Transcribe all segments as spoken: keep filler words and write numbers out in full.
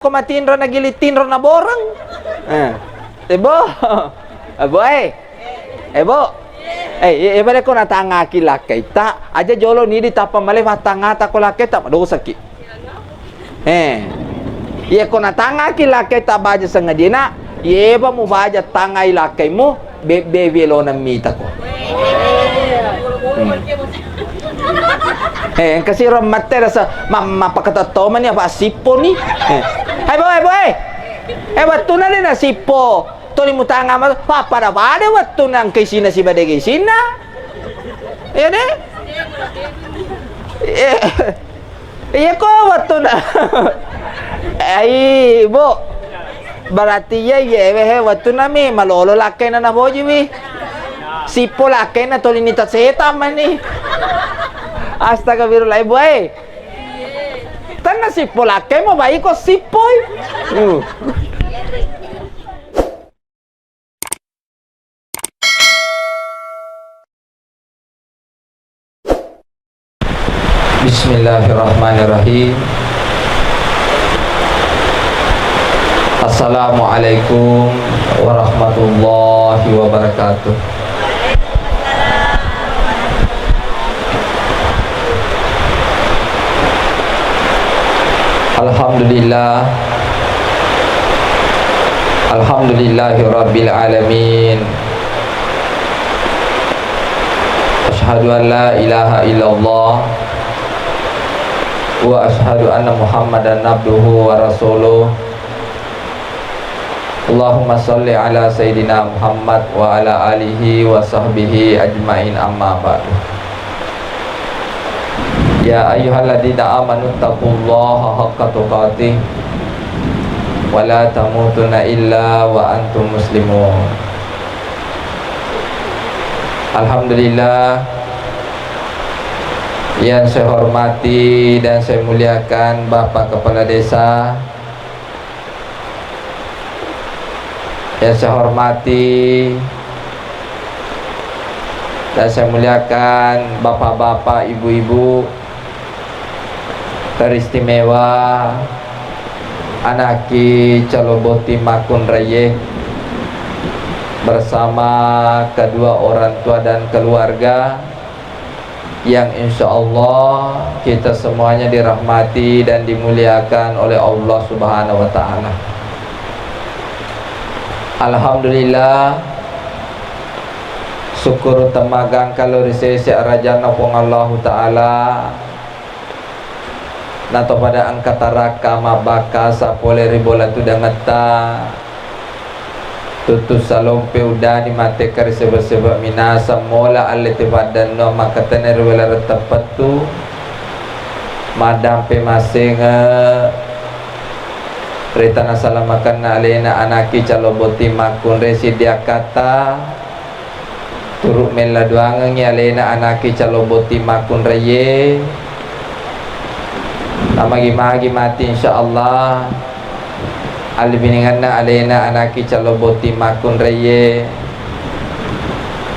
Ko matinro nagiling tinro naboreng. Eh. Eh, Bo. Eh, Bo, eh. Eh, Bo. Eh, eh, eh, pada ko natangaki lakkaitta, aja jolo ni ditappa male fattangata ko lakkaitta, madosaki. Eh. Iya ko natangaki lakkaitta baja sangadiena, yeba mubaja tangai lakkaimu, bebbe welona mitako. Hmm. Eh, engka siro mette rasa ma-, mappakatattomani apa sippo ni. Eh. Hai, Bo, eh, Bo, eh. Eh, wettuna de nasippo. Toli mutanga ma, pa-, pada-pada wettuna engka isina sibadege isinna. Iya de? Eh. Iya ko wettuna. Ai, Bo. Berarti iya, iya, ewe, he, wettunami malolo lakkaina napojiwi. Sippo lakkaina toli nita setan mani. Astagfirullah, Ibu, eh. Tenna sippo lakkaimo, baiko sippoi. Uh. Bismillahirrahmanirrahim. Assalamualaikum warahmatullahi wabarakatuh. Alhamdulillah. Alhamdulillahirabbil alamin. Asyhadu an la ilaha illallah wa asyhadu anna Muhammadan abduhu wa rasuluh. Allahumma shalli ala Sayyidina Muhammad wa ala alihi wa sahbihi ajmain, amma ba'du. Ya ayyuhalladzina amanu taqullaha haqqa tuqatih wa la tamutunna illa wa antum muslimun. Alhamdulillah, yang saya hormati dan saya muliakan Bapak Kepala Desa, yang saya hormati dan saya muliakan bapak-bapak, ibu-ibu, teristimewa anakki Calo Botting Makkunraie bersama kedua orang tua dan keluarga yang insya Allah kita semuanya dirahmati dan dimuliakan oleh Allah Subhanahu wa Ta'ala. Alhamdulillah, syukur temmagang kalau ri sese arajanna Puang Allahu Ta'ala, nato pada engka tarakka mabbakasa pole ri bola tudangetta. Tuttu salompe udani mattekka ri sebe-sebe minasa mola alle te paddanno makkatene ri welareng teppettu. Maddampe massenge ri tana salamakenna alena anakki Calo Botting Makkunrai siddi akkatta. Turu mella doangengngi alena anakki Calo Botting Makkunraie. Namagi-magi mati, insya Allah, alibinengenna alena anakki Calo Botting Makkunraie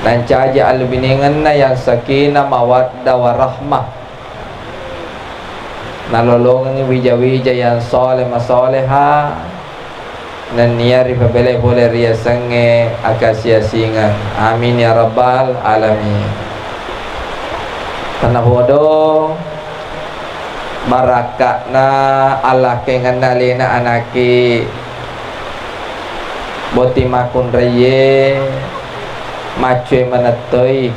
nancaji alibinengenna yang sakinah mawaddah warahmah. Nalolongengngi wija-wija yang soleh masoleha, nennia ripabelai pole riasengnge akasiasingeng. Amin ya rabbal alamin. Tennapodo barakka'na allakkengenna alena anakki Botting Makkunraie, maccue manettoi.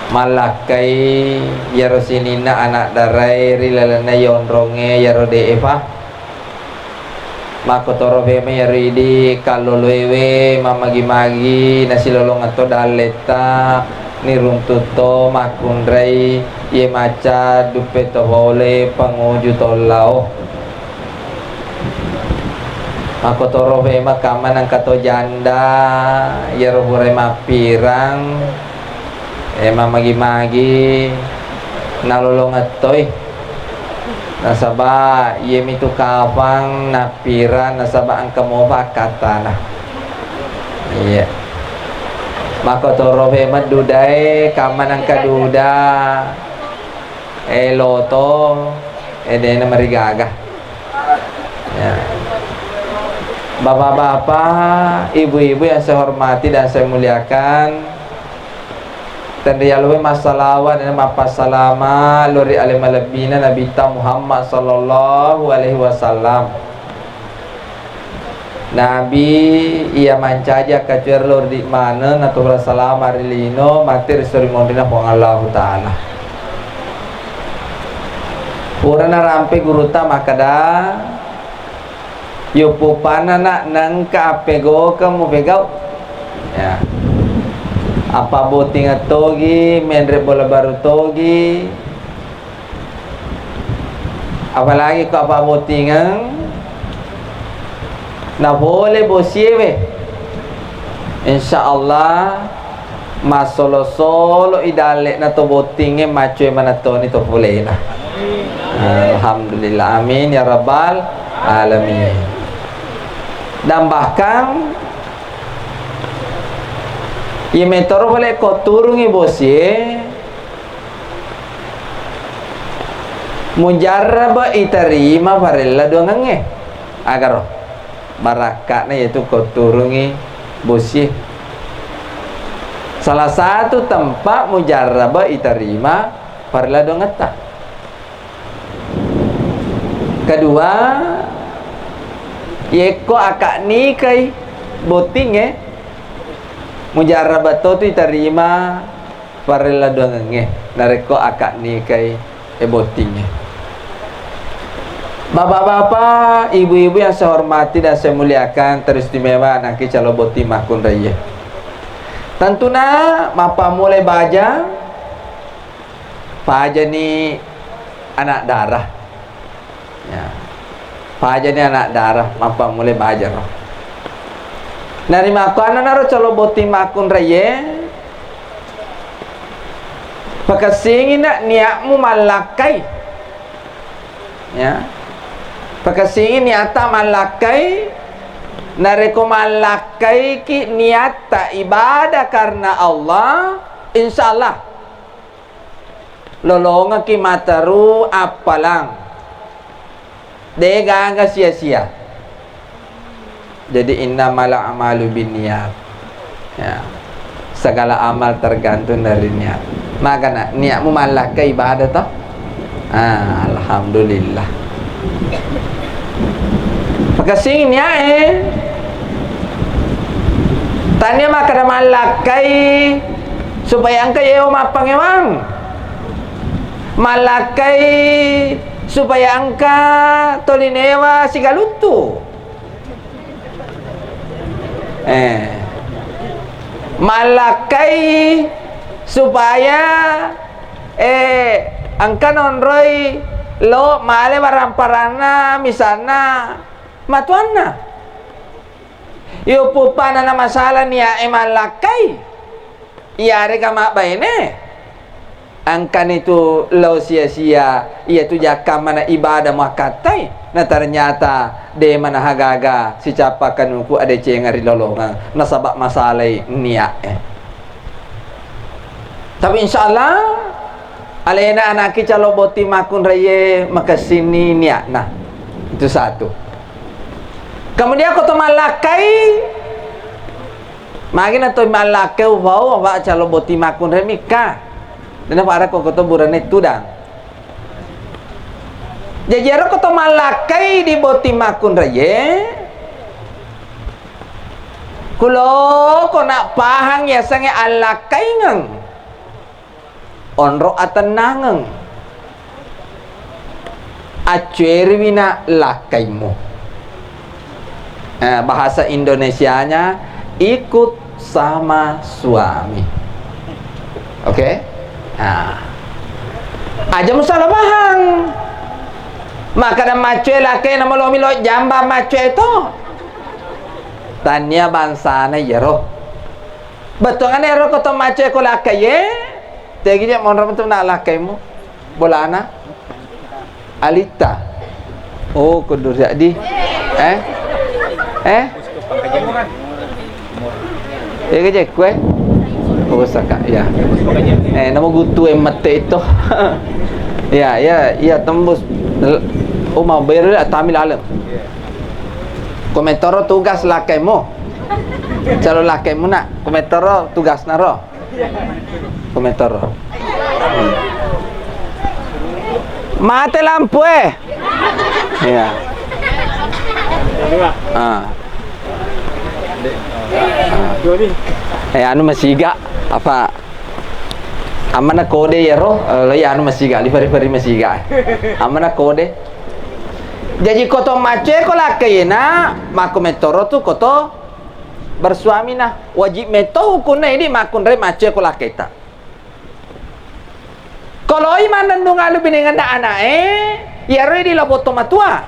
Mallakkai iyaro sininna anak darae ri lalenna yonrongnge iyaro de'epa. Makkotoro fema iyaro idi kalloloewe mammagi-magi nasilolongeng to dalletta, niruntu to makkunrai iye macca duppe to pole panguju tollao. Makkotoro fema kamma nengka to janda iyaro pura mappirang. Eh, mammagi-magi nalolongeng toi. Nasaba iyemitu kapang nappira nasaba engka mopa akkattana. Iya. Makkotoro fema dudae kamma nengka duda. Eh, loto, eh, dena marigaga. Bapak-bapak, ibu-ibu yang saya hormati dan saya muliakan, tenrialowe massalawa dan mappassalama lao ri ale malebbina Nabitta Muhammad sallallahu alaihi wasallam. Nabi iya mancaji akkacuer lao ri maneng nato bersalama ri lino mate ri sori monrina Puang Allahu Ta'ala. Purana rampe gurutta makkeda, Yupupana nak nengka appegokeng mupegau. Ya. Apa bottingeng togi, menre bola baru togi. Apalagi ko apa bottingeng na pole bosiewe. Insya Allah massolo-solo i dalle'na to bottingnge, maccue manettoni to polena. Alhamdulillah, amin ya rabbal alamin. Dan bahkan, iya metoro pale ko turungi bosie, mujarraba iterima farella duangengnge. Agaro. Barakka'na yaitu ko turungi bosie. Salah satu tempat mujarraba iterima farella duangetta. Kedua, yekko akad nikai bottingnge, mujarraba to tu iterima farella duangengnge narekko akad nikai e bottingnge. Bapak-bapak, ibu-ibu yang saya hormati dan saya muliakan, teristimewa anakki calo botting makkunraie. Tentuna mappammulai baja, pajani anak darah. Ya. Pajani anak darah, mappammulai bajaro. Narimakkuannanaro calo botting makkunraie, pakessingi nak niatmu mallakkai. Ya. Pakessingi niatta mallakkai, narekko mallakkaiki niatta ibadah karena Allah, insya Allah lolongekki materu appalang. De gaga sia-sia. Jadi innamal a'malu binniyat. Ya. Segala amal tergantung dari niat. Makana niatmu mallakkai ibadah toh? Ah, alhamdulillah. Pakessing niat e. Tania makkeda mallakkai supaya engka yeo mappangewang. Mallakkai supaya engka tolinewa sigaluttu. Eh. Mallakkai supaya, eh, engka nonroi lo male waramparanna, misalna matuanna. Iyo puppanana masalah niae mallakkai. Iyarega mabbaine. Engkani tu lao sia-sia, iyatu jakkammana ibadah muakkattai, na ternyata de manaha gaga sicappa kanuku adecengeng ri lolongeng, nasaba masalai niat e. Tapi insya Allah, alena anakki calo botting makkunraie makessinni niatna. Itu satu. Kemudian ko to mallakkai, magi na to mallakkai ufau, apa calo botting makkunrai mikka. Dena pada ko to burane tudang. Jaji ero ko to mallakkai di botting makkunraie, kulo ko na pahang yasengnge allakkaingeng. Onro atennangeng. Accueriwi na lakkaimmu. Eh, bahasa Indonesianya ikut sama suami. Oke? Nah. Aja musalabahang. Makkeda maccue lakkai na malomi lo jamba maccue to. Tania bangsana iyaro. Bettuanna ero ko to maccue ko lakkai e, tegi je monro metu na lakkaimu. Bolana? Alitta. Oh, kudu jadi. Eh? Eh? Iya ke je kue? Oh, saka, ya. Eh, nama gutu yang mete itu. Ya, ya, ya, tembus. Oh, mau bayar dulu, tamil alam. Kometoro tugas lakkaimu. Calon lakkaimu, Nak. Kometoro tugasna ro. Kometoro. Mate lampu e. Iya. Ah. Ah. Eh, anu masiga apa? Amana kode yero, eh, lo iya anu masiga, li fari-fari masiga. Amana kode. Jaji koto macce ko lakkaina, makko metoro tu koto bersuamina. Wajib meto hukunna idi makkunrai macce ko lakkaita. Koloi mannennung alu binengenna ana'e, iyaro idi labo to matua.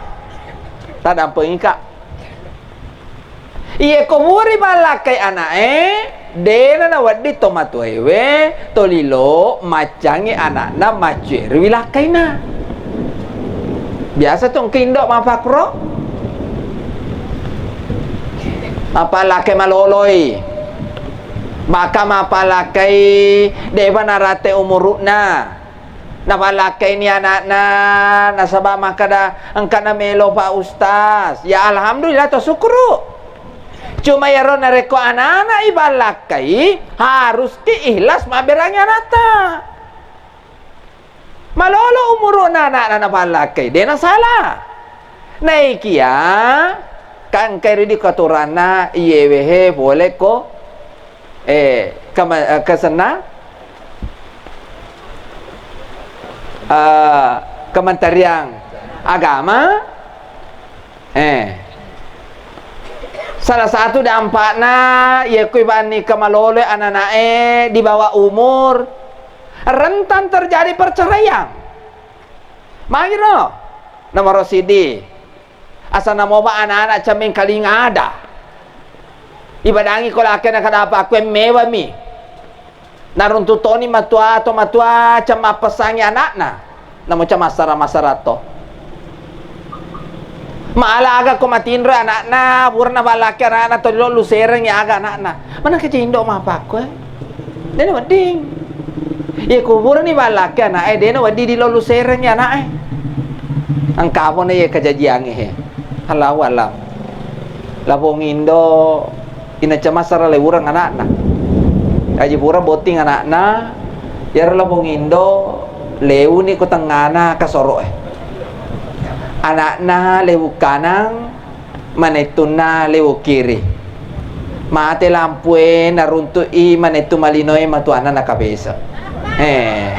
Tadampengika. Iye ko muri ballakkai ana'e, dena nawedding to matuaewe, tolilo maccangi ana'na maccueri wilakkaina. Biasa tu engka indo mapakkuro. Mapallakkai maloloi. Maka mapallakkai depa narate umuru'na. Napallakkaini ana'na, nasaba makkada, "Engkana melo, Pak Ustaz." Ya, alhamdulillah, to sukkuru. Cuma iyaro narekko anana iballakkai, haruski ikhlas mabberangi ana'ta. Malolo umuru'na ana'na napallakkai, de nasala. Naikia, kan engkai ridi katuranna iyewehe pole ko, eh, kema-, eh, kesenna, eh, Kementerian Agama, eh, salah satu dampakna, iya kui banni kemalolo anana'e di bawah umur, rentan terjadi perceraian. Magiro? Nomoro sidi, asana mopa anak-anak cemmeng kaling ada. Ibadangi ko lakena kadapa kue mewami. Naruntu toni matua to matua cemma pesangi anakna. Namo cemma sara-masara to. Mala aga ko matinro anakna, purana ballaki anakna to lo luserengi aga anakna. Mana kece indo mapakko, eh? Dena wedding. Iya kuburani ballaki ana'e, dena wedding dilollu serengngi ana'e. Engka apana iya kajajiangnge he. Allahu alam. Lapong indo ina cemasara lewureng ana'na. Aji pura botting ana'na, iyaro lapong indo leuni ko tengngana kasoro'e. Ana'na lewu kanang, manettunna lewu kiri. Mate lampue, naruntu'i manettu malinoe matuanna nakapesa. Eh.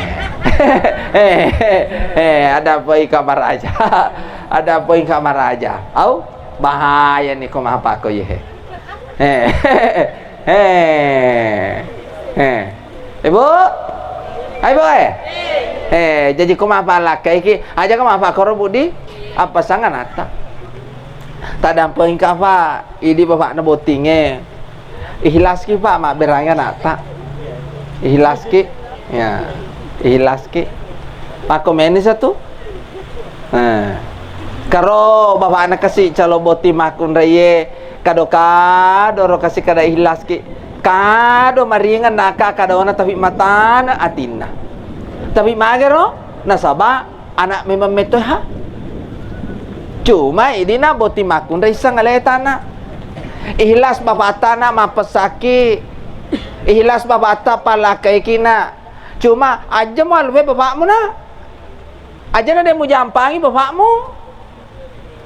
Eh, eh, eh, ada apa ika maraja? Ada apa ika maraja? Au, bahaya ni ko mapako ye. Eh. Eh. Eh. Ibu? Hai, Bu, eh? Eh, jaji ko mapallakkaiki, aja ko mapakkoro, Budi? Apa sangan atta? Tadampengika, Pak. Idi bapakna bottingnge. Ikhlaski, Pak, mabberangi anatta. Ikhlaski. Ya. Ikhlaski. Makko meni satu. Nah. Karo bapakna kasi calo botting makkunraiye, kado-kado ro kasi kada ikhlaski. Kado maringeng naka kadona tapi matana atinna. Tapi magero nasaba anak memang metto ha. Cuma idina botting makkunrai isseng aletana. Ikhlas bapatta na mappessaki. Ikhlas bapatta pallakkaiki na. Cuma ajja muallupe bapakmu na. Ajana de mujampangi bapakmu.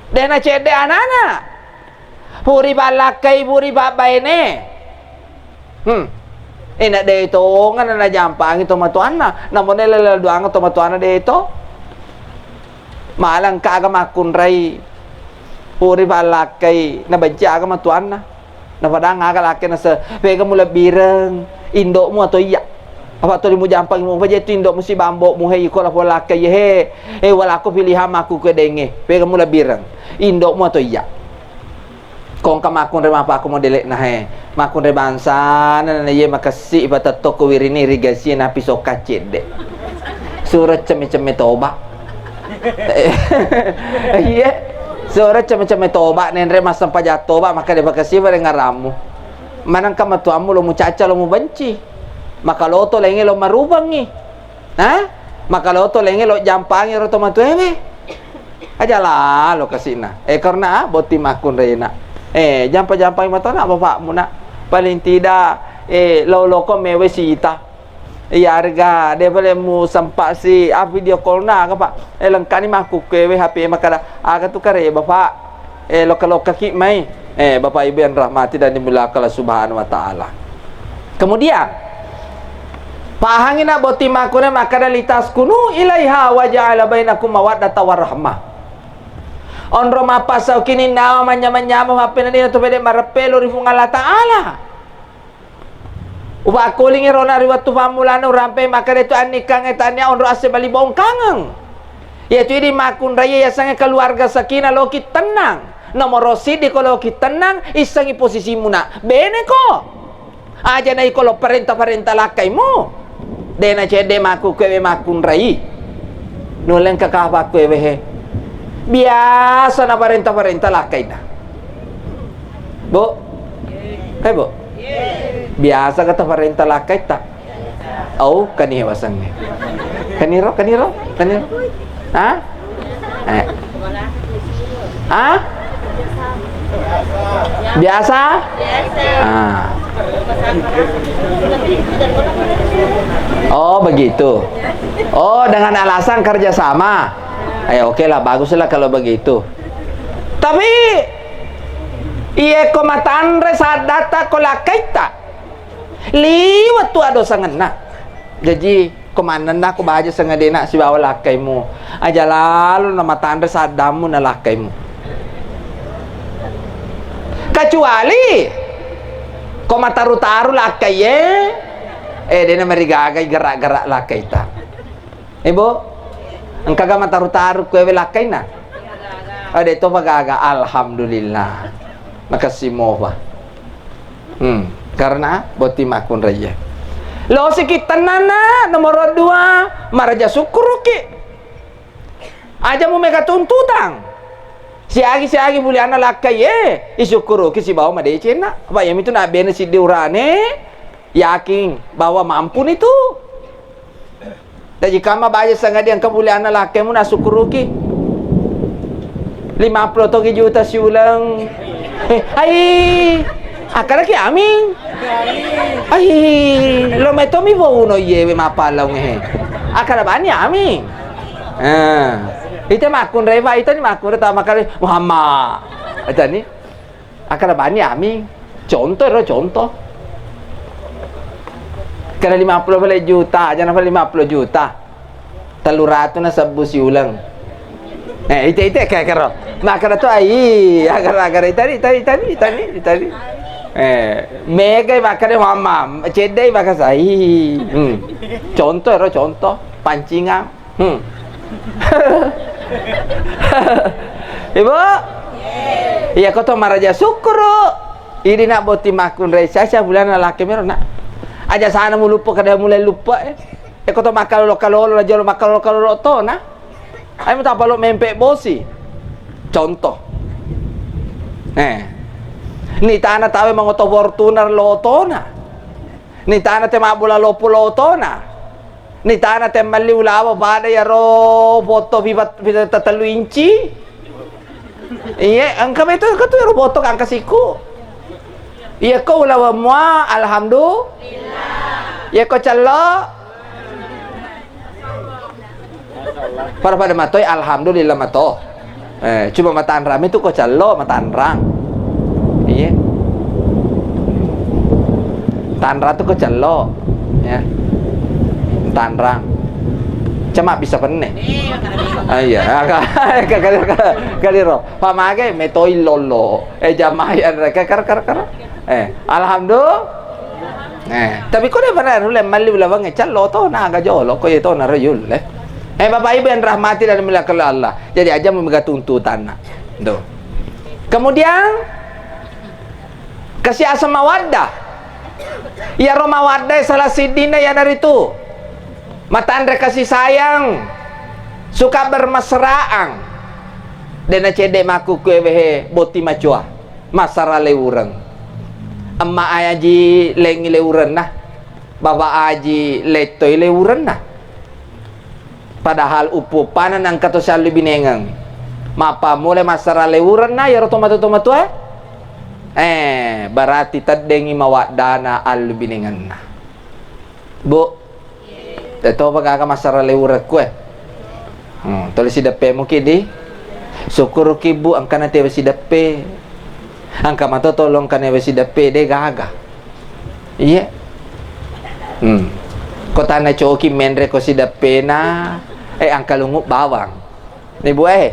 De na cedde anana. Puri pallakkai, puri pabbaine. Hmm. Ina de tongeng najampangi tomatoanna. Namone lele duang tomatoanna de to. Maleng kaga makkunrai. Puri pallakkai, nabenci aga matuanna. Napadang aga lakke nase, pega mulebbireng indokmu atau iya. Apa tuli mujampangi mupa je tu indokmu si bambokmu he iko lapong lakkai he. Eh, walako pilihan makku ke denge. Pega mulebbireng indokmu atau iya. Kongka makkunre mapakko modelekna he. Makkunre bangsana na iye makessi ipatetto ko wirini irigasi napi sokka cedde. Suro cemme-cemme toba. Iye. Suro cemme-cemme toba nenre massempajang toba maka de pakessi bare ngarammu. Manengka matuammu lo mucaca lo mubenci. Maka loto lenge lo marubangi. Ha? Maka loto lenge lo jampangi ro tomatuewe. Aja lalo kasina. Eh, karena ah, botting makkunrena. Eh, jampa-jampai matona bapakmu, nak. Paling tidak, eh, lo-loko mewe sita. Iya, harga de pale mu sempat si, ah, video call na, aga, Pak? Eh, lengkani makkukkue we H P makkada, aga tu kare, Bapak? Eh, lokka-lokka ki mai. Eh, Bapak Ibu yang rahmati dan dimuliakan Allah Subhanahu wa Ta'ala. Kemudian, pahangi na botting makkune makkada, "Litaskunu ilaiha wa ja'ala bainakum mawaddata wa rahmah." Onro mappasau kininnawa manynyama-nyama, mappenani na tu pede mareppe lo ri Puang Allah Ta'ala. Upakkulingi rona ri wettu pammulana urampe makkeda tu annikkangnge tania onro assebali bongkangeng. Iyatu idi makkunraiye yasengnge keluarga sakinah, loki tennang. Nomoro siddi ko loki tennang, issengi posisimu, nak. Bene ko. Aja na iko lo parenta-parenta lakkaimu. De na cedde makkukkue we makkunrai. Nulle engka kapakku ewe he. Biasa na parenta-parenta lakkaina. Bu? Eh, Bu? Biasa kata parenta lakkaitta? Au, kani wasengnge. Kaniro, kaniro, kaniro. Hah? Eh. Hah? Biasa? Ah. Oh, begitu. Oh, dengan alasan kerjasama. Eh, oke lah, baguslah kalau begitu. Tapi, iye ko matanre saddatta ko lakkaitta, liwat tu ado sangenna. Jaji, ko mannenna ko baja sangedena sibawa lakkaimu. Aja lalo na matanre saddammu na lakkaimu. Kecuali ko mataru-taru lakkaiye, eh, dena marigagai gerak-gerak lakkaita. Ibu, engkaga mataru-taru kuewe lakkaina? Ade topa gaga, alhamdulillah. Makessing mopa. Hmm, karena botting makkunraiye. Losiki tennanna, nomoro dua, maraja sukkuruki. Aja mu mega tuntutang. Siagi-siagi bulianna lakkai, eh, isukkuruki sibawa madecenna. Apa iyamitu nabbene siddi urane, yakin bahwa mampu nitu. Jaji kamma baja sangadi engka bulianna lakkaimu nasukkuruki. Lima puluh togi juta siuleng. Eh, ai, akkaraki aming. Ai, lo metomi bo uno iyewe mappallaung he. Akkara bani aming. Eh, ite makkunrai, Pak, ite ni makkunrai tama kali Muhammad. Ita ni. Akkada bani ami. Contoh ero, contoh. Kena lima puluh pale juta, aja napa lima puluh juta. Tellu ratu na sebbu siuleng. Eh, ite, ite, kayak kero. Nah, kena tu, ai, agar, agar, itani, itani, itani, itani, itani. Eh, megai makkada mama, ceddai makasai. Hmm. Contoh ero, contoh. Pancingan. Hmm. Ibu? Iya, ko to maraja sukkuru. Idi nak botting makkunrai, sia-sia bulianna lakkaimu ero, nak. Aja sana mu luppa, kada mulai luppa, eh. Eh, ko to makkalolo-kalolo, la jolo makkalolo-kalolo to, nah. Ayo mu tapalo mempe bosi. Contoh. Eh. Ni tana tawe mangoto Fortuner lo tona. Ni tana te mabbola loppo lo tona. Ni tana te melli ulawa pada iyaro foto pipa, pipa tatellu inci. Iye, engka meto engka tu ero foto kangka siku. Iya ko ulawa mua, alhamdulillah. Iya ko cello. Pada-pada matoi, alhamdulillah mato. Eh, cuma matanrang itu ko cello, matanrang. Iya. Tanrang tu ko cello. Ya. Tanrang. Cuma bisa penne. Ah, iya. Kali ro. Pamage metoi lolo. Eh, jamaah ya, kar, kar, kar. Eh, alhamdulillah. Eh, tapi ko de pernah rule melli ulawangnge cello to naga jolo ko ye to naro yulle. Eh, Bapak Ibu yang rahmati dan dimuliakan oleh Allah. Jadi aja mu mega tuntutanna. Tuh. Kemudian kasih asam mawaddah. Iyaro mawaddah salah siddinna iyanaritu matanre kasih sayang, suka bermesraan. Dena cedde makkukue wehe botting macoa. Massara lewureng. Emma aji lengngi lewurenna. Bapa aji lettoi lewurenna. Padahal uppu-uppana nangka to siallu binengeng. Mappammula massara lewurenna iyaro tomatoa-tomatoae. Eh, berarti teddengngi mawaddana allubinengenna. Bu, te topa gaga massara leurekku, eh. Hmm, tuli sideppe muki di. Sukkuruki, Bu, engkana tewe sideppe. Engka mato tolo engkana we sideppe, de gaga. Iye. Hmm. Ko tanna coki menre ko sideppena, eh, engka lungu bawang. Ibu, eh.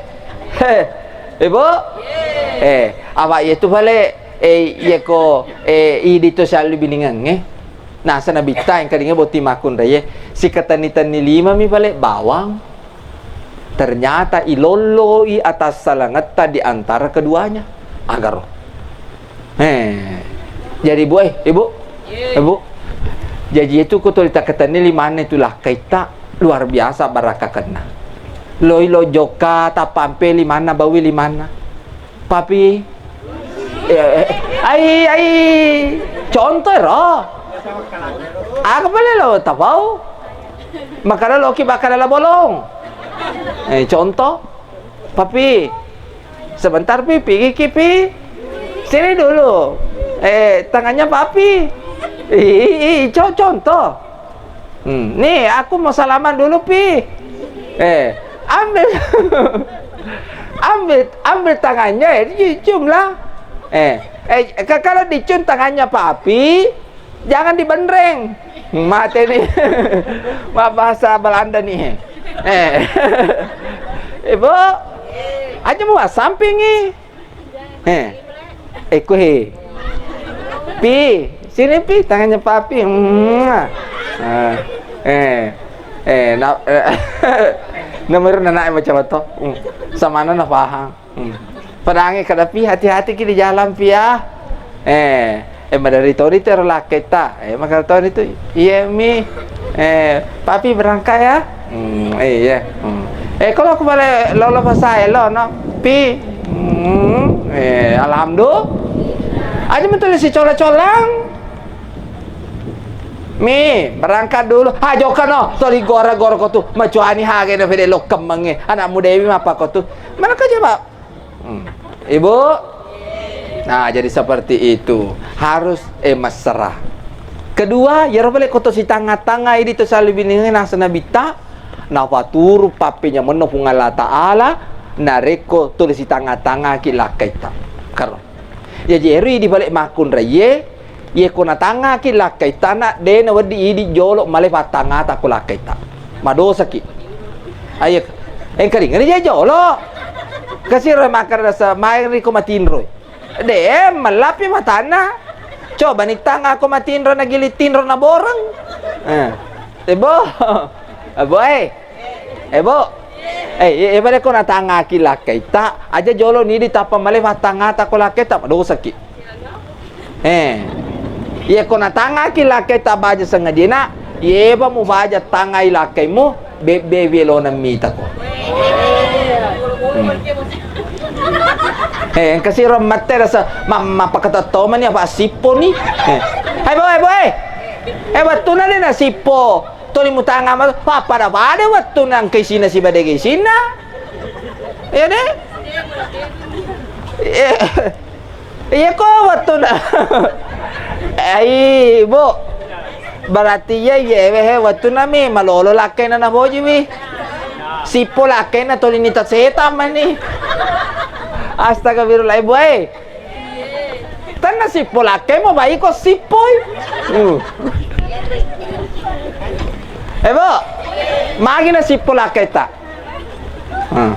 Ibu? Eh, apa iya tu pale, eh, iya ko, eh, idi to siallu biningeng, eh. Nasa Nabitta engkalinga botting makkunrai, eh. Sikatenni-tenni lima mi pale bawang. Ternyata ilolloi atassalangetta di antara keduanya. Agaro. Eh, jadi, Bu, eh, Ibu? Ibu? Jaji itu ko tuli takkatenni limanna itu lakkaitta luar biasa barakkakenna. Loi lo jokka tappampe limanna, bawi limanna. Papi. Eh, eh, ai, ai. Contoh ro. Aga pale lo tapau? Makkada loki bakkada la bolong. Eh, contoh. Papi. Sebentar, Pi, pigiki, Pi. Sini dulu. Eh, tangannya Papi. Ih, ih, co-, contoh. Hmm, nih, aku mau salaman dulu, Pi. Eh, ambil. Ambil, ambil tangannya, ya, dicium lah. Eh, eh, ka-, kalau dicium tangannya Papi, jangan dibenreng. Mate nih. Ma bahasa Belanda nih. Eh. Ibu, aja mau sampingi. Eh. Eh, kuhe. Pi, sini, Pi, tangannya Papi. Mwah. Ah. Eh. Eh, na-, eh. Nomor anak macam apa? Hmm. Sama na paham. Hmm. Pedangi kada, Pi, hati-hati ki di jalan, Pi, ya. Eh, eh, madari toni tero lakketta. Eh, makal toni tu. Iya, Mi. Eh, Papi berangkat ya. Hmm, eh, iya. Hmm. Eh, kalau aku balik lolo pasai lo, no. Pi. Hmm, eh, alhamdulillah. Aja betul si cola-colang. Mi, berangkat dulu. Ha, jokka no. Toli gora-gora ko tu. Macuani hage na fede lo kemenge. Anak muda ini apa ko tu? Mana kerja, Pak? Hmm. Ibu? Nah, jadi seperti itu. Harus, eh, mesra. Kedua, iyaro pale ko to sitanga-tanga idi to salibinengenna nasa Nabitta, napaturu pappenyamenna Puang Allah Taala, narekko tuli sitanga-tangaki lakkaitta. Karo. Jaji ero idi pale makkunraiye, Yeko natangngaki lakkaittana, de nawedding idi jolo male pattangngata ko lakkaitta. Madosaki. Ayo, engkalinga ni je jolo. Kasiro makkeda sa maeng riko matinroi. De, mellapi matanna. Coba ni tangngako matinro, nagili tinro naboreng. Eh. Ebo. Ebo, eh. Eh, Bu. Eh, eh, eh, pada ko natangngaki lakkaitta, aja jolo ni ditappa male pattangngata ko lakkaitta, madosaki. Eh. Iya ko natangngaki lakkaitta baja sengajena, yeba mubaja tangngai lakkaimu, bebbe welona mitako. Hmm. Eh, engka siro mette rasa ma-, mappakatettomani apa sippo ni. Eh. Hai, boy, boy. Eh, wettuna de nasippo. Tuli mutanga ma-, pa-, pada-pada wettunna engka isinna sibadege isinna. Iya de? Iya. Iya ko wettunna. Ai, Bu. Berarti iya, iya, ewe, he, wettunna mi malolo lakkaina napoji mi. Sippo lakkaina tuli nita setan mani. Astagfirullah, Ibu, eh. Tenna sippo lakkai mo bai ko sippoi. Uh. Eh, Bu. Magi na sippo lakkai ta? Hmm.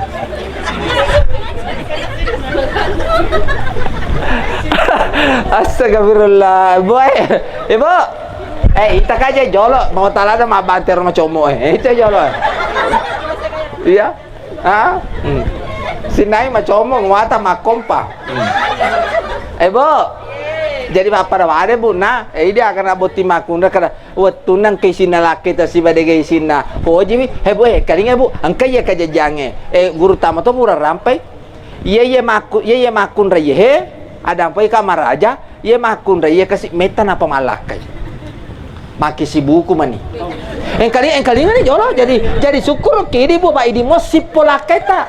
Astagfirullah, Bu, eh. Eh, Bu. Eh, ita kaja jolo, mau talada mabante rumah como, eh. Itu jolo, eh. Iya. Ha? Hmm. Sinai macomo, muata makompa. Hmm. Eh, Bu. Jadi, apa pada wade, Bu? Nah, eh, dia akan botting makkunrai kada wettunna engka isinna lakkaitta sibadege isinna. Poji mi, eh, Bu, eh, kalinga, Bu, engka iya kajajiangnge. Eh, guru tama to pura rampai. Iya, iya makku-, iya, iya makkunrai, he. Adampai ka maraja. Iya makkunrai iya kasi metta napa mallakkai. Maki sibuku mani. Engkali, engkalinga ni jolo, jadi, jadi sukkuruki idi, Bu, ba idi mo sippo lakkaita.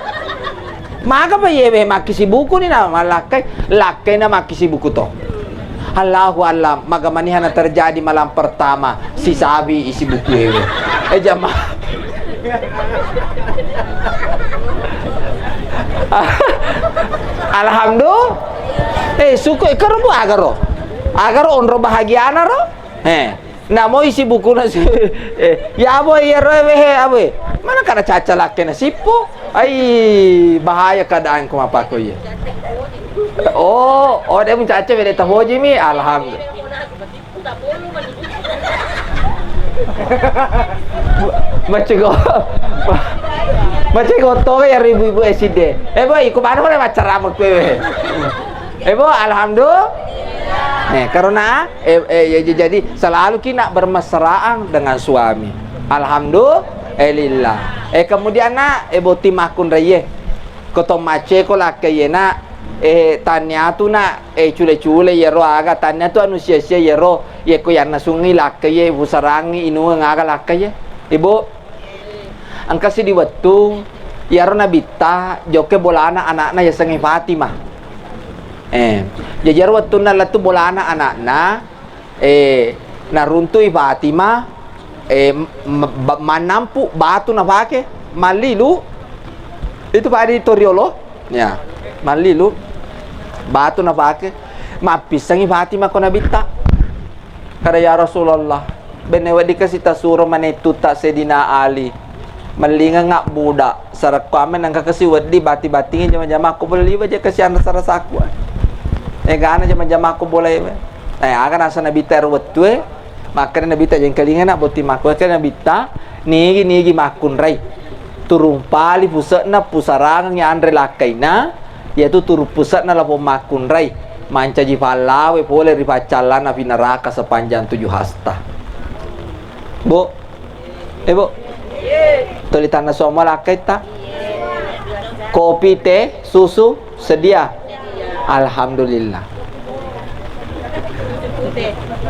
Maga pa iyewe makkisibuku ni na malakkai, lakkai na makkisibuku to. Allahu alam, maga maniha na terjadi malam pertama, sisabi isi buku ewe. Eh, jamaah. Alhamdulillah. Eh, suku, eh, karo bu agaro. Agaro onro bahagiana ro. Eh. Namo isi bukuna si-, eh, ya boy, ya roe wehe, aboy. Mana kana caca lakke na sippo? Ai, bahaya keadaanku mapako iya. Oh, oh, dia mencaca bede tahoji mi, alhamdulillah. Macego. Macego to ya ibu-ibu S D. Eh, boy, ku mana mana macara kue. Eh, bo, alhamdulillah. Eh, karena, eh, eh, ya, jadi selalu kina bermesraan dengan suami. Alhamdulillah. Eh, kemudian na, eh, boti makkunraie. Ko to maceko lakkaie na, eh, tania tu na, eh, cule-cule yero aga, tania tu anu sia-sia yero, ye ko yanna sungi lakkaie, pusarangi inung aga lakkaie. Ibu, Engka siddi wettu, iyaro Nabitta jokke bolana anakna yasengnge Fatimah. Eh, jaji iyaro wettunna lettu bolana anakna, eh, naruntui Fatimah, eh, m-, m-, ba-, mannampu batu nafake, mallilu. Itu pada toriolo, ya, mallilu. Batu nafake, mappissengi Fatimah ko Nabitta. Kada, "Ya Rasulullah, benne weddikasi tasuro manettutta Sayyidina Ali. Mellingeng abbuda, sarekko ame nengka kasi weddi bati-batingi jama-jamakku bola liwe je kasi anrasa-rasaku." Egana jama-jamakku bola ewe. Eh, aga nasa Nabitta ero wettue, makkeda Nabitta, "Jengkalinga na botting makku." Makkeda Nabitta, "Nigi-nigi makkunrai. Turung pali puse'na pusarangengi anre lakkaina." Iyatu turu puse'na lapong makkunrai, mancaji pallawe pole ri paccallanna api neraka sepanjang tujuh hasta. Bu, eh, Bu, tuli tanna suamo lakkaitta? Kopi, teh, susu sedia? Alhamdulillah.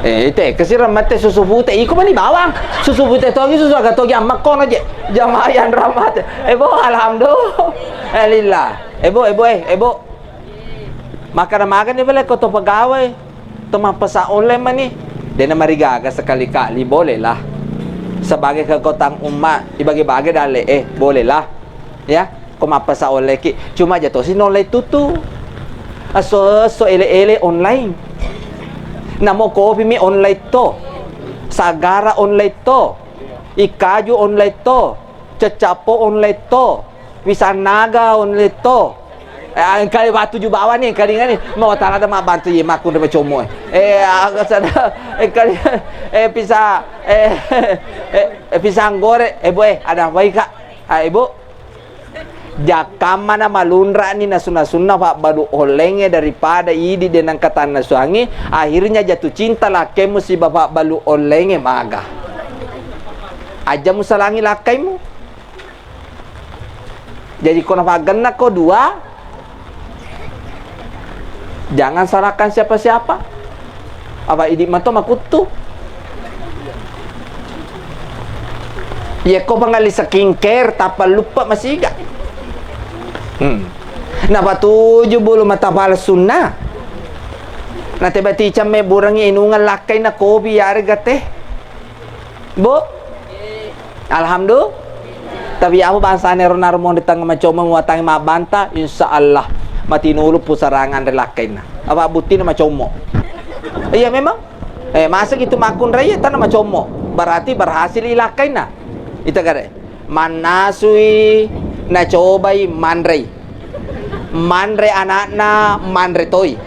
Eh, ite, kesireng mette susu pute, iko mani bawang. Susu pute togi, susu aga togi, amma kono je. Jamaah yang rahmat. Eh, Bu, alhamdulillah. Eh, Bu, eh, Bu, eh, eh, Bu. Makkeda magani bele ko to pegawai, to mappesa online mani. Dena marigaga sekali-kali, bolehlah. Sebagai kekuatan umat, dibagi-bagi dalle, eh, bolehlah. Ya, ko mappesa online ki. Cuma aja tosi online tutu. Aso-aso ele-ele online. Namo kopi mi online to. Sagara online to. Ikkaju online to. Ceccapo online to. Pisang naga online to. Eh, engkali watu ju bawang ni, engkali ngani. Mau tala ada mabbantu ye makkunrai macommo, eh. Eh, aga sada, engkali, eh, pisa, eh, eh, eh, pisang goreng, eh, Bu, eh, ada apa, Kak? Ah, Ibu? Jakkammana malunra'ni nasu-nasunna fabbalu online daripada idi de nengka tannasuangi, akhirnya jatuh cinta lakkaimu siba fabbalu online maga. Aja musalangi lakkaimu. Jadi ko nafaggennako dua, jangan salahkan siapa-siapa. Apa idi mato makuttu. Yekko pangalli skincare, tappa luppe masiga. Hmm. Napatuju bulu mata palsunna. Nateba ticeng mebburengngi inungeng lakkainna kopi yarega teh. Bu? Alhamdulillah. Tapi apa bangsana ero naro monri tengnga macommo muatangngi mabbanta, insya Allah matinulu pusarangan ri lakkainna. Apa buttina macommo? Iya memang. Eh, masa gitu makkunrai tanna macommo. Berarti berhasil i lakkainna. Ita kare. Mannasui nacobai manrei. Manre anakna, manre toi.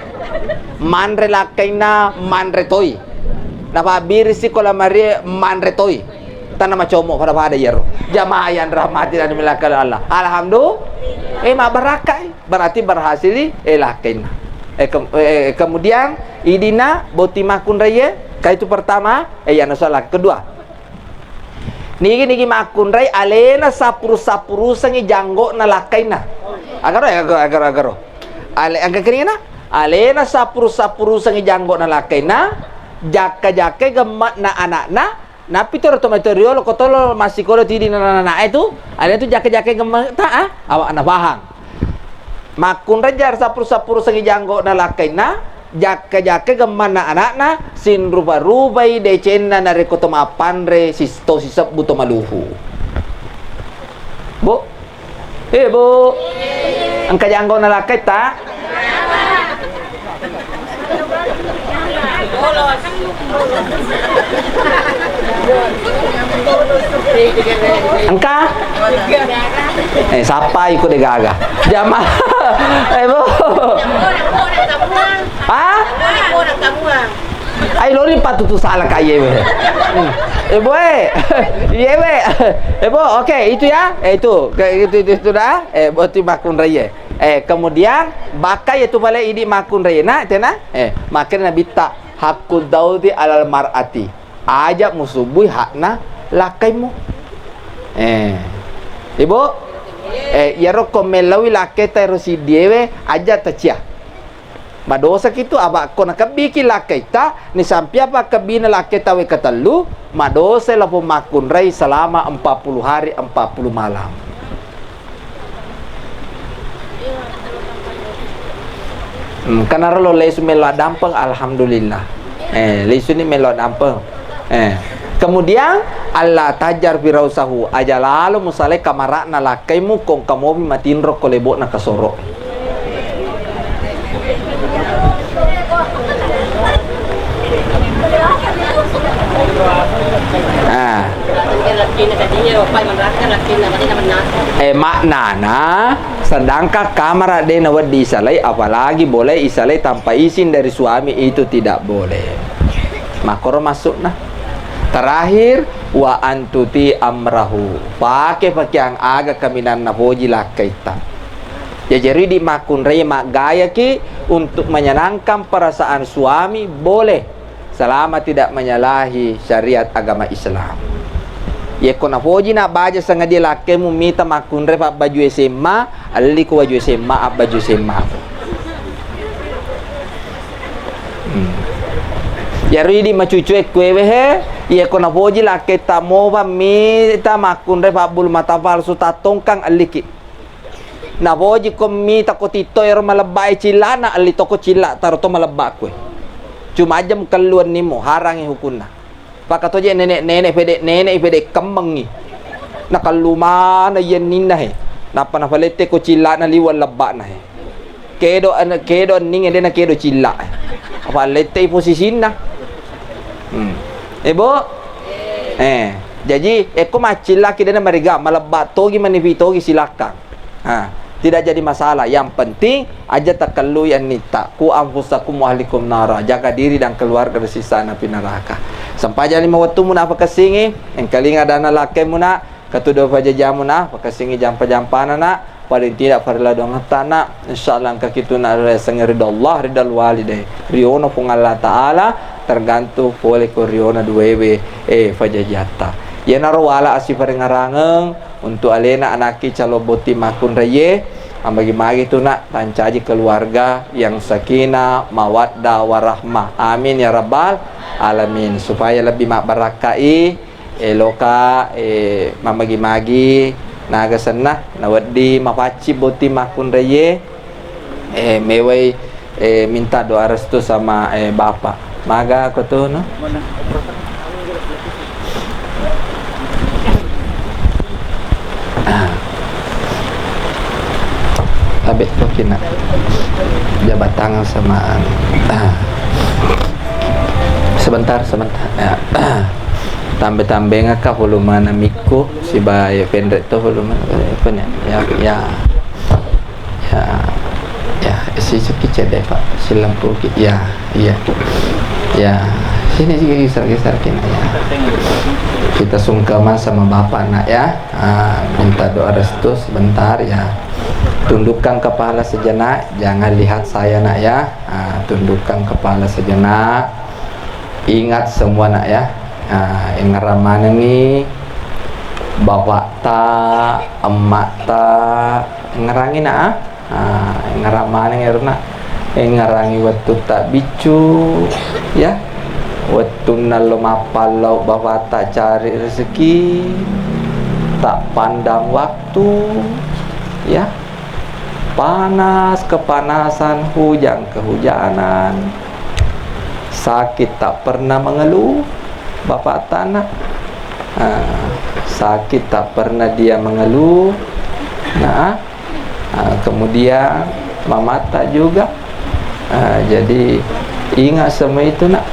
Manre lakkainna, manre toi. Napabbirisi ko lamarie, manre toi. Tanna macommo pada-pada iyaro. Jamaah yang rahmati dan dimuliakan Allah. Alhamdulillah. Eh, mabbarakkai. Berarti berhasil i, eh, lakkainna. Eh, ke-, eh, kemudian idina boti makkunraie, ka itu pertama, eh, yang salah kedua. Nigi-nigi makkunrai alena sapuru-sapurusengngi janggo'na lakkainna. Agaro, agaro, agaro, agaro. Ale-, engka keningna? Alena sapuru-sapurusengngi janggo'na lakkainna, jakka-jakkai gemme'na anakna, nappi toro to mai to riolo ko tolo massikola tidi na anakna e tu, alena tu jakka-jakkai gemme'ta, ah, awakna pahang. Makkunrai jara sappuru-sappuru sengi janggo'na lakkainna, jakka-jakka gemmanna ana'na, sinrupa-rupai decenna narekko to mappanre sis-, to sisebbu to maluhu. Bu? Eh, Bu? Engka janggo'na lakkaitta? Engka? Eh, sappa iko de gaga. Jama. Eh, Bu. Hah? Ai, lori patutu sala ka iye we. Hmm. Eh, Bu, eh. Iye we. Eh, Bu, oke, itu ya. Eh, itu. Ke-, itu, itu, itu dah. Eh, boti makkunrai ye. Eh, kemudian, baka ye tu pale idi makkunrai na, tena? Eh, makanya Nabitta, haqqu dzaudi alal mar'ati. Aja musubbui hakna lakkaimu. Eh. Ibu? Eh, iyaro ko mellaui lakketa ero siddiewe, aja tacia. Madosaki tu, aba ko nakebbiki lakkaitta, nisampia pakkebbina lakkaitta we ketellu, madosai lapong makkunrai selama empat puluh hari, empat puluh malam. Hmm, kanaro lo lesu melo addampeng, alhamdulillah. Eh, lesuni melo addampeng. Eh, kemudian, alla tajjar firausahu, aja lalo musalai kamara'na lakkaimu, ko engka mopi matinro ko lebo'na kasoro. Ah. Eh, maknana, sedangkan kamara de nawedding isalai, apalagi boleh isalai tanpa izin dari suami, itu tidak boleh. Makkoro maksudna. Terakhir, wa antuti amrahu. Pake pakeang aga kaminang napoji lakkaitta. Jaji, idi makkunrai maggayaki untuk menyenangkan perasaan suami, boleh, selama tidak menyalahi syariat agama Islam. Yekko napoji na baja sangadie lakkemu mita makkunrai pabbaju S M A, elliko baju S M A, abbaju S M A. Hmm. Yaro idi macucue kuewe he, yekko napoji lakketta mopa mita makkunrai pabbulu mata palsu tattongkang, elliki. Napoji ko mita ko titto ero malebbae cillana, elli toko cilla taro to malebba kue. Cuma aja mukellu ennimmu, harangi hukunna. Pakatoje nenek-nenek pede, nenek pede kemmengi. Nakellu mana iyenninna he. Nappa napalette ko cillana liwa lebbana he. Kedo an-, kedo enning dena kedo cilla. Apa lette posisinna. Hmm. Eh, Bu? Eh, jaji, ekko maccillaki dena mariga, malebba togi, manipi togi, silakkang. Ha, tidak jadi masalah. Yang penting, aja takellui annitta. Ku anfusakum wa ahlikum nara. Jaga diri dan keluarga dari siksa api neraka. Sempajang lima wettumu na pakessingi, engkalinga dana lakkemu na, katudo pajajamu na, pakessingi jampa-jampana na, paling tidak farilla doangetta na, insyaallah engka kituna riasengnge ridha Allah, ridha walidain. Riono Puang Allah Ta'ala, tergantung pole ko riona duewe, eh, pajajatta. Iyanaro wala asiparengarangeng, untuk alena anakki calon botting makkunraiye, ammagi-magi tu na, tancaji keluarga yang sakinah, mawaddah, warahmah. Amin ya rabbal alamin. Supaya lebih mabbarakkai, eloka, eh, mammagi-magi naga senna, nawedding mapaccing botting makkunraiye, eh, mewai, eh, minta doa restu sama, eh, Bapak. Maga ko tu, no? Ah. Tabe' toki na. Jabat tangan sama anu. Ah. Sebentar, sebentar. Ya. Tambe-tambengakka volumena mikku, sibawa penre' to volumena. Apa ni? Ya, ya. Ya, ya, sisukki cedde', Pak. Silampuki. Ya, iya. Ya, sini juga geser-geser kina, ya. Kita sungkeman sama Bapak, Nak, ya. Ah, minta doa restu sebentar, ya. Tundukkan kepala sejenak, jangan lihat saya, Nak, ya. Ah, tundukkan kepala sejenak. Ingat semua, Nak, ya. Ah, engngerang manengngi bapakta, emmakta, engngerangngi, Nak, ah. Ah, engngerang maneng ero, Nak. Engngerangngi wettutta biccu, ya. Wettunna lo mappallau bapakta cari rezeki, tak pandang waktu, ya. Panas kepanasan, hujan kehujanan. Sakit tak pernah mengeluh, bapak tanak. Ah, sakit tak pernah dia mengeluh. Nah, ah, kemudian mamata juga. Ah, jadi ingat semua itu, nak.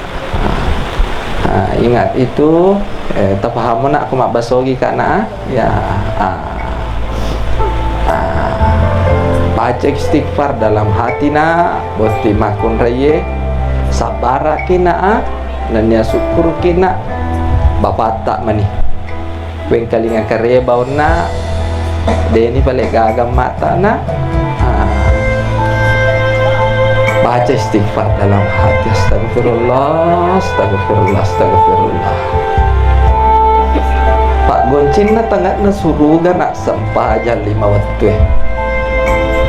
Ah, ingat itu, eh, tapahamu, nak, aku mabbasogi, kak, nak, ah? Ya, ah. Ah. Baca istighfar dalam hati, nak, botting makkunraie, sabbaraki, nak, ah. Nennia sukkuruki, nak, bapatta mani. Wengkalinga kareba onna, deni pale gaga mata, nak. Ah. Baca istighfar dalam hati, astagfirullah, astagfirullah, astagfirullah. Pak, goncinna tengahna suruga, nak, sempajang lima wettue.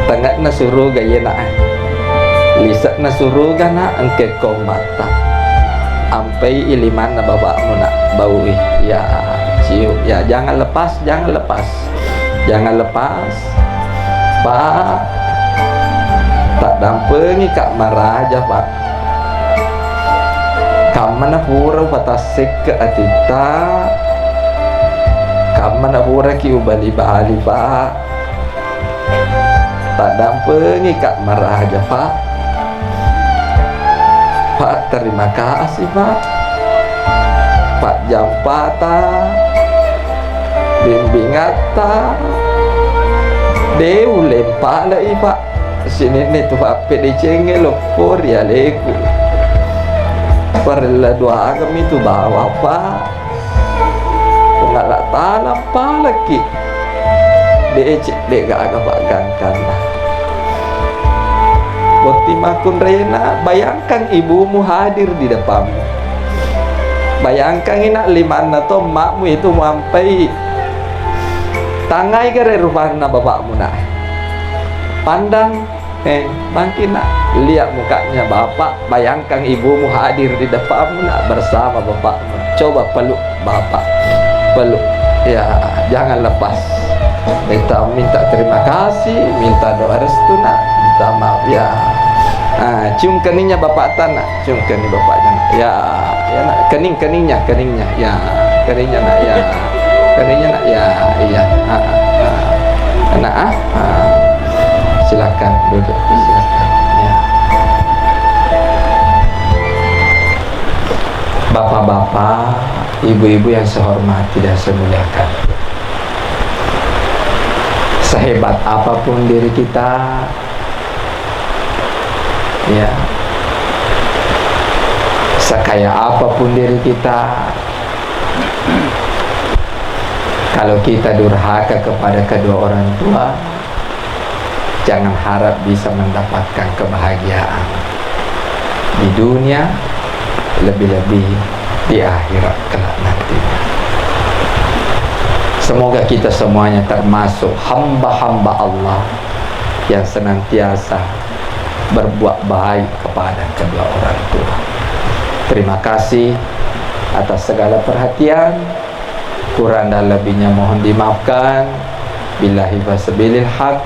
Tengahna suruga iye, nak. Lise'na suruga, nak, engke ko mata. Ampai ilimanna bapakmu, nak, baui. Ya, cium. Ya, jangan lepas, jangan lepas. Jangan lepas. Pak, tak dampengi, kak, maraja, Pak. Kammana pura upatassekke atitta, kammana puraki ubali-bali, Pak. Taddampengika maraja, Pak. Pak, terima kasih, Pak. Pak, jampata, bimbingatta, de ullempale'i, Pak. Sininni tu, Pak, peddecengnge loppo ri aleku. Parella duangami tu bawang, Pak. Puang Allah Ta'ala palekki. Dece, de'gaga paggangkanna. Botting makkunraie, nak, bayangkan ibumu hadir di depanmu. Bayangkan, nak, limanna to emmakmu itu muampai. Tangngai gare rupanna bapakmu, nak. Pandang Eh, bangkit, nak. Lihat mukanya bapak, bayangkan ibumu hadir di depanmu, nak, bersama bapakmu. Coba peluk bapak. Peluk. Ya, jangan lepas. Minta, minta terima kasih, minta doa restu, nak. Minta maaf, ya. Ah, cium keningnya bapak, nak. Cium kening bapaknya, nak. Ya, ya, nak. Kening, keningnya, keningnya. Ya, keningnya, nak. Ya. Keningnya, nak. Ya, iya. Ah, ah, ah. Nak, ah. Ah. Silakan duduk, silakan. Ya. Bapak-bapak, ibu-ibu yang saya hormati dan saya muliakan. Sehebat apapun diri kita, ya, sekaya apapun diri kita, kalau kita durhaka kepada kedua orang tua, jangan harap bisa mendapatkan kebahagiaan di dunia, lebih-lebih di akhirat kelak nantinya. Semoga kita semuanya termasuk hamba-hamba Allah yang senantiasa berbuat baik kepada kedua orang tua. Terima kasih atas segala perhatian. Kurang dan lebihnya mohon dimaafkan. Billahi fasabilil haq.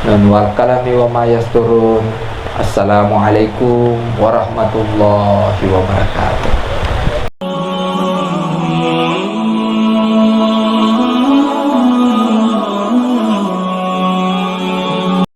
Nun wal qalami wa ma yasturun. Assalamualaikum warahmatullahi wabarakatuh.